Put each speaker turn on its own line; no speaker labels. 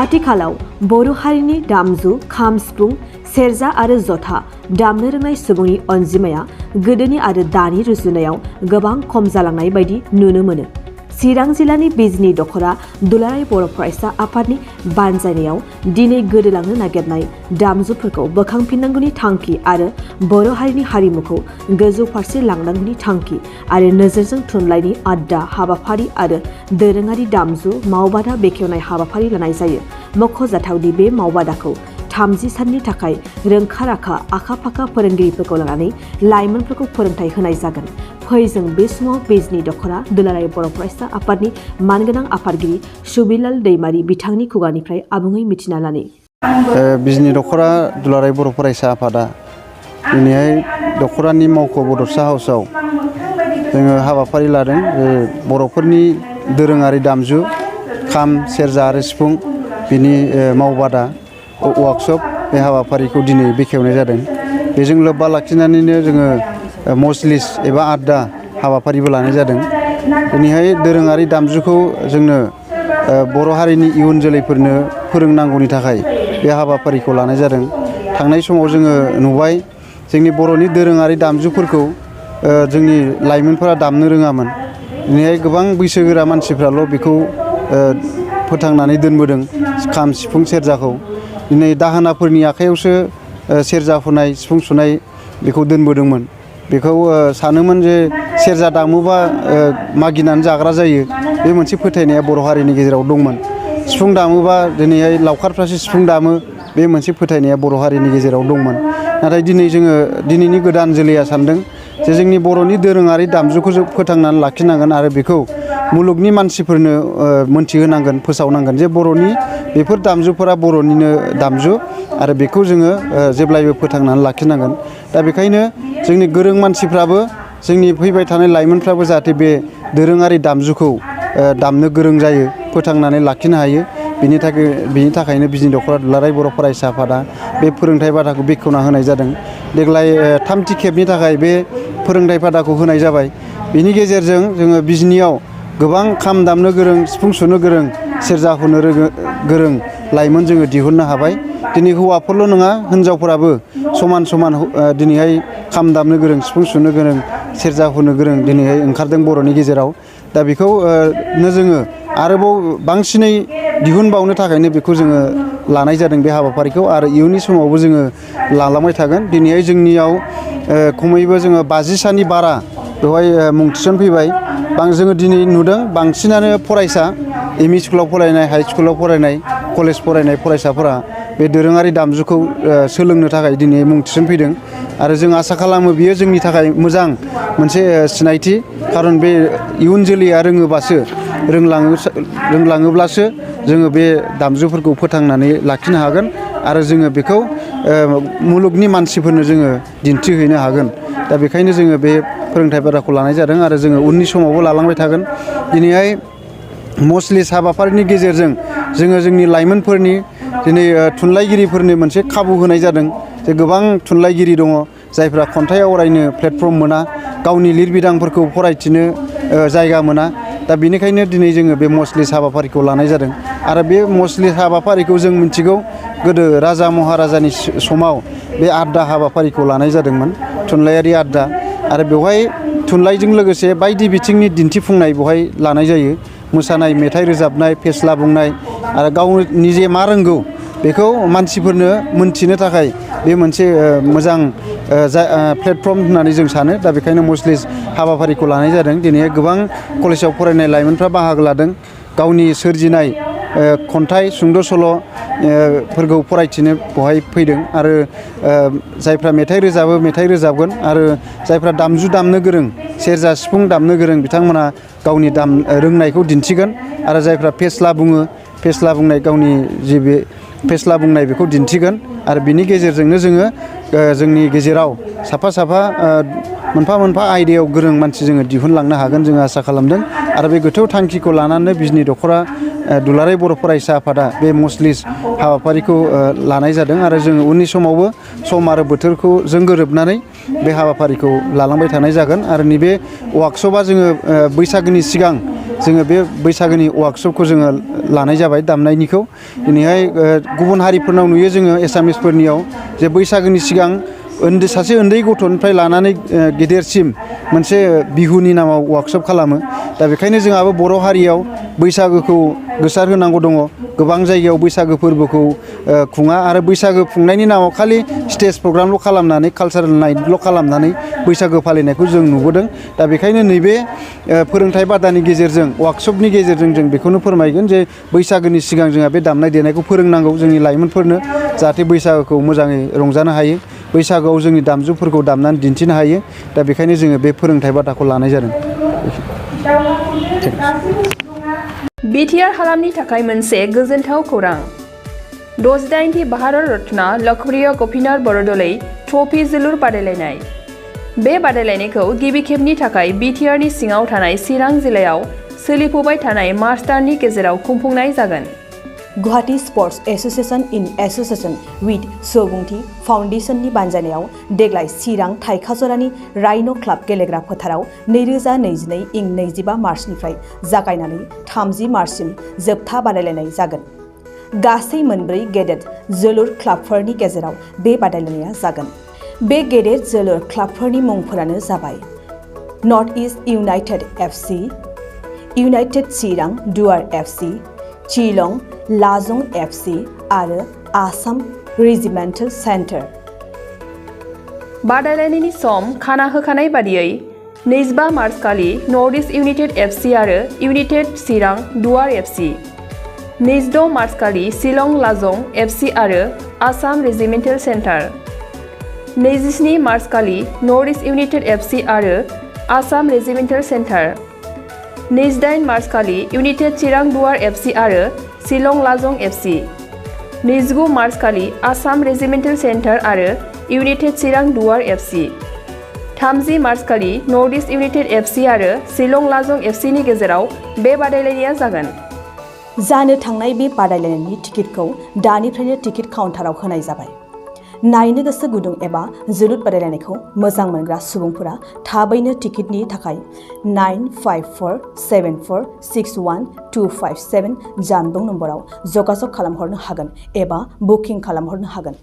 आथिखालाव बर' हारिनि दामजु खाम सिफुं सेरजा आरो जथा दामनो रोंनाय सुबुंनि अनजिमाया गोदोनि आरो दानि रुजुनायाव गोबां खम जालांनाय बायदि नुनो मोनो। चिरां जिल्लानि बिजनी दख'रा दुलाराय बर' फरायसा आफादनि बानजायनायाव दिनै गोदोलांनो नागिरनाय दामजुफोरखौ बोखांफिननांगौनि थांखि आरो बर' हारिनि हारिमुखौ गोजौ फारसे लांनांगौनि थांखि आरो नोजोरजों थुनलाइनि आड्डा हाबाफारि आरो दोरोङारि दामजु मावबादा बेखेवनाय हाबाफारि लानाय जायो। मख'जाथावदि बे मावबादाखौ 30 साननि थाखाय रोंखा राखा आखा फाखा फोरोंगिरिफोरखौ लानानै लाइमोनफोरखौ फोरोंथाय होनाय जागोन। फै जों बे समाव बिजनी दख'रा दुलाराय बर' फरायसा आफादनि मानगोनां आफादगिरि सुबिलाल दैमारि बिथांनि खुगानिफ्राय आबुङै मिथिना लानि।
बिजनी दख'रा दुलाराय बर' फरायसा आफादा दिनैहाय दख'रानि मावख' बड'सा हाउसआव जोङो हाबाफारि लादों। बर'फोरनि दोरोङारि दामजु खाम सेरजा आरो सिफुं बिनि मावबादा वार्कशप बे हाबाफारिखौ दिनै बेखेवनाय जादों। बेजों लोब्बा लाखिनानैनो जोङो मजलिस एबा आड्डा हाबाफारिबो लानाय जादों। दिनैहाय दोरोङारि दामजुखौ जोंनो बर' हारिनि इयुन जोलैफोरनो फोरोंनांगौनि थाखाय बे हाबाफारिखौ लानाय जादों। थांनाय समाव जोङो नुबाय जोंनि बर'नि दोरोङारि दामजुफोरखौ जोंनि लाइमोनफोरा दामनो रोङामोन। दिनैहाय गोबां बैसोगोरा मानसिफ्राल' बेखौ फोथांनानै दोनबोदों खाम सिफुं सेरजाखौ। दिनै दाहोनाफोरनि आखायावसो सेरजा हुनाय सिफुं सुनाय बेखौ दोनबोदोंमोन। बेखौ सानोमोन जे सेरजा दामोबा मागिनानै जाग्रा जायो, बे मोनसे फोथायनाया बर' हारिनि गेजेराव दंमोन। सिफुं दामोबा दिनैहाय लावखारफ्रासो सिफुं दामो, बे मोनसे फोथायनाया बर' हारिनि गेजेराव दंमोन। नाथाय दिनै जोङो दिनैनि गोदान जोलैया सानदों जे जोंनि बर'नि दोरोङारि दामजुखौ जों फोथांनानै लाखिनांगोन आरो बेखौ मुलुगनि मानसिफोरनो मोनथिहोनांगोन, फोसावनांगोन जे बर'नि बेफोर दामजुफोरा बर'निनो दामजु आरो बेखौ जोङो जेब्लायबो फोथांनानै लाखिनांगोन। दा बेखायनो जोंनि गोरों मानसिफ्राबो जोंनि फैबाय थानाय लाइमोनफ्राबो जाहाथे बे दोरोङारि दामजुखौ दामनो गोरों जायो, फोथांनानै लाखिनो हायो। बिनि थाखायनो बिजनी दख'रा दुलाराय बर' फरायसा आफादा बे फोरोंथाय बादाखौ बेखेवना होनाय जादों। देग्लाय थामथि खेबनि थाखाय बे फोरोंथाय बादाखौ होनाय जाबाय। बिनि गेजेरजों जोङो बिजनीयाव गोबां खाम दामनो गोरों सिफुं सुनो गोरों सेरजा हुनो गोरों लाइमोन जोङो दिहुननो हाबाय। दिनै हौवाफोरल' नङा हिनजावफोराबो समान समान दिनैहाय खाम दामनो गोरों सिफुं सुनो गोरों सेरजा हुनो गोरों दिनैहाय ओंखारदों बर'नि गेजेराव। दा बेखौनो जोङो आरोबाव बांसिनै दिहुनबावनो थाखायनो बेखौ जोङो लानाय जादों बे हाबाफारिखौ आरो इयुननि समावबो जोङो लालांबाय थागोन। दिनैहाय जोंनियाव खमैबो जोङो 50 सानि बारा बेवहाय मुं थिसनफैबाय। जोङो दिनै नुदों बांसिनानो फरायसा एम इ स्कुलाव फरायनाय हाइ स्कुलाव फरायनाय कलेज फरायनाय फरायसाफोरा बे दोरोङारि दामजुखौ सोलोंनो थाखाय दिनै मुं थिसनफैदों आरो जों आसा खालामो बियो जोंनि थाखाय मोजां मोनसे सिनायथि। खारन बे इयुन जोलैया रोङोबासो रोंलाङोब्लासो जोङो बे दामजुफोरखौ फोथांनानै लाखिनो हागोन आरो जोङो बेखौ मुलुगनि मानसिफोरनो जोङो दिन्थिहैनो हागोन। दा बेखायनो जोङो बे फोरोंथाय बादाखौ लानाय जादों आरो जोङो उननि समावबो लालांबाय थागोन। दिनैहाय मजलिस हाबाफारिनि गेजेरजों जोङो जोंनि लाइमोनफोरनि दिनै थुनलाइगिरिफोरनो मोनसे खाबु होनाय जादों जे गोबां थुनलाइगिरि दङ जायफ्रा खन्थाइ आवरायनो प्लेटफर्म मोना, गावनि लिरबिदांफोरखौ फरायथिनो जायगा मोना। दा बेनिखायनो दिनै जोङो बे मजलिस हाबाफारिखौ लानाय जादों आरो बे मजलिस हाबाफारिखौ जों मिथिगौ गोदो राजा महाराजानि समाव बे आड्डा हाबाफारिखौ लानाय जादोंमोन, थुनलाइयारि आड्डा। आरो बेवहाय थुनलाइजों लोगोसे बायदि बिथिंनि दिन्थिफुंनाय बेवहाय लानाय जायो। मोसानाय, मेथाइ रोजाबनाय, फेस्ला बुंनाय आरो गाव निजे मा रोंगौ बेखौ मानसिफोरनो मोनथिनो थाखाय बे मोनसे मोजां प्लेटफर्म होननानै जों सानो। दा बेखायनो मजलिस हाबाफारिखौ लानाय जादों। दिनैहाय गोबां कलेजाव फरायनाय लाइमोनफ्रा बाहागो लादों। गावनि सोरजिनाय खन्थाइ सुंद' सल' फोरखौ फरायथिनो बेवहाय फैदों आरो जायफ्रा मेथाइ रोजाबो मेथाइ रोजाबगोन आरो जायफ्रा दामजु दामनो गोरों सेरजा सिफुं दामनो गोरों बिथांमोना गावनि रोंनायखौ दिन्थिगोन आरो जायफ्रा फेस्ला बुङो फेस्ला बुंनाय गावनि जि बे फेस्ला बुंनाय बेखौ दिन्थिगोन आरो बिनि गेजेरजोंनो जोङो जोंनि गेजेराव साफा साफा मोनफा मोनफा आयदायाव गोरों मानसि जोङो दिहुनलांनो हागोन जोङो आसा खालामदों। आरो बे गोथौ थांखिखौ लानानै बिजनी दख'रा दुलाराय बर' फरायसा आफादा बे मजलिस हाबाफारिखौ लानाय जादों आरो जोङो उननि समावबो सम आरो बोथोरखौ जों गोरोबनानै बे हाबाफारिखौ लालांबाय थानाय जागोन। आरो नैबे वार्कशपआ जोङो बैसागोनि सिगां जोङो बे बैसागोनि वार्कशपखौ जोङो लानाय जाबाय दामनायनिखौ दिनैहाय गुबुन हारिफोरनाव नुयो जोङो एसामिसफोरनियाव जे बैसागोनि सिगां सासे उन्दै गथ'निफ्राय लानानै गेदेरसिम मोनसे बिहुनि नामाव वार्कशप खालामो दा बेखायनो जोंहाबो बर' हारियाव बैसागोखौ गोसार होनांगौ दङ गोबां जायगायाव बैसागो फोरबोखौ खुङा आरो बैसागो खुंनायनि नामाव खालि स्टेज प्रग्रामल' खालामनानै कालसारेल नाइटल' खालामनानै बैसागो फालिनायखौ जों नुबोदों दा बेखायनो नैबे फोरोंथाइ बादानि गेजेरजों वार्कशपनि गेजेरजों जों बेखौनो फोरमायगोन जे बैसागोनि सिगां जोंहा बे दामनाय देनायखौ फोरोंनांगौ जोंनि लाइमोनफोरनो जाहाथे बैसागोखौ मोजाङै रंजानो हायो बैसागोआव जोंनि दामजुफोरखौ दामनानै दिन्थिनो हायो दा बेखायनो जोङो बे फोरोंथाइ बादाखौ लानाय जादों।
बिटिआर हालामनि थाखाय मोनसे गोजोनथाव खौरां 68थि भारत रत्न लोकप्रिय गपिनाथ बरदलै ट्रफी जोलुर बादायलायनाय बे बादायलायनायखौ गिबि खेबनि थाखाय बिटिआरनि सिङाव थानाय चिरां जिल्लायाव सोलिफुबाय थानाय मार्च दाननि गेजेराव खुंफुंनाय जागोन।
Guwahati sports association in association with सुबुंथि फाउन्डेशननि बानजायनायाव देग्लाय चिरां थाइखाजरानि राइन' क्लाब गेलेग्रा फोथाराव 2022 इं 25 मार्चनिफ्राय जागायनानै 30 मार्चसिम जोबथा बादायलायनाय जागोन। गासै मोनब्रै गेदेर जोलुर क्लाबफोरनि गेजेराव बे बादायलायनाया जागोन। बे गेदेर जोलुर क्लाबफोरनि मुंफोरानो जाबाय north east united FC, united Chirang Duar FC, Shillong लाजं FC आरो आसाम रेजिमेन्टेल सेन्टार। बादायलायनायनि सम खाना होखानाय बादियै 25 मार्च खालि नर्थ इस्ट इउनाइटेड एफसि आरो United Chirang Duar FC, 26 March खालि शिलं लाजं एफसि आरो आसाम रेजिमेन्टेल सेन्टार, 27 मार्च खालि नर्थ इस्ट इउनाइटेड एफसि आरो आसाम रेजिमेन्टेल सेन्टार, 28 मार्च खालि इउनाइटेड चिरां दुवार एफसि आरो शिलं लाजं एफसि, 29 मार्च खालि आसाम रेजिमेन्टेल सेन्टार आरो United Chirang Duar FC, 30 March खालि नर्थ इस्ट इउनाइटेड एफसि आरो शिलं लाजं एफसिनि गेजेराव बे बादायलायनाया जागोन। जानो थांनाय बे बादायलायनायनि टिकेटखौ दानिफ्रायनो टिकेट काउन्टाराव होनाय जाबाय। नायनो गोसो गुदुं एबा जोलुर बादायलायनायखौ मोजां मोनग्रा सुबुंफोरा थाबैनो टिकेटनि थाखाय 9547461257 जानबुं नम्बराव जगाजग खालामहरनो हागोन एबा बुकिं खालामहरनो हागोन।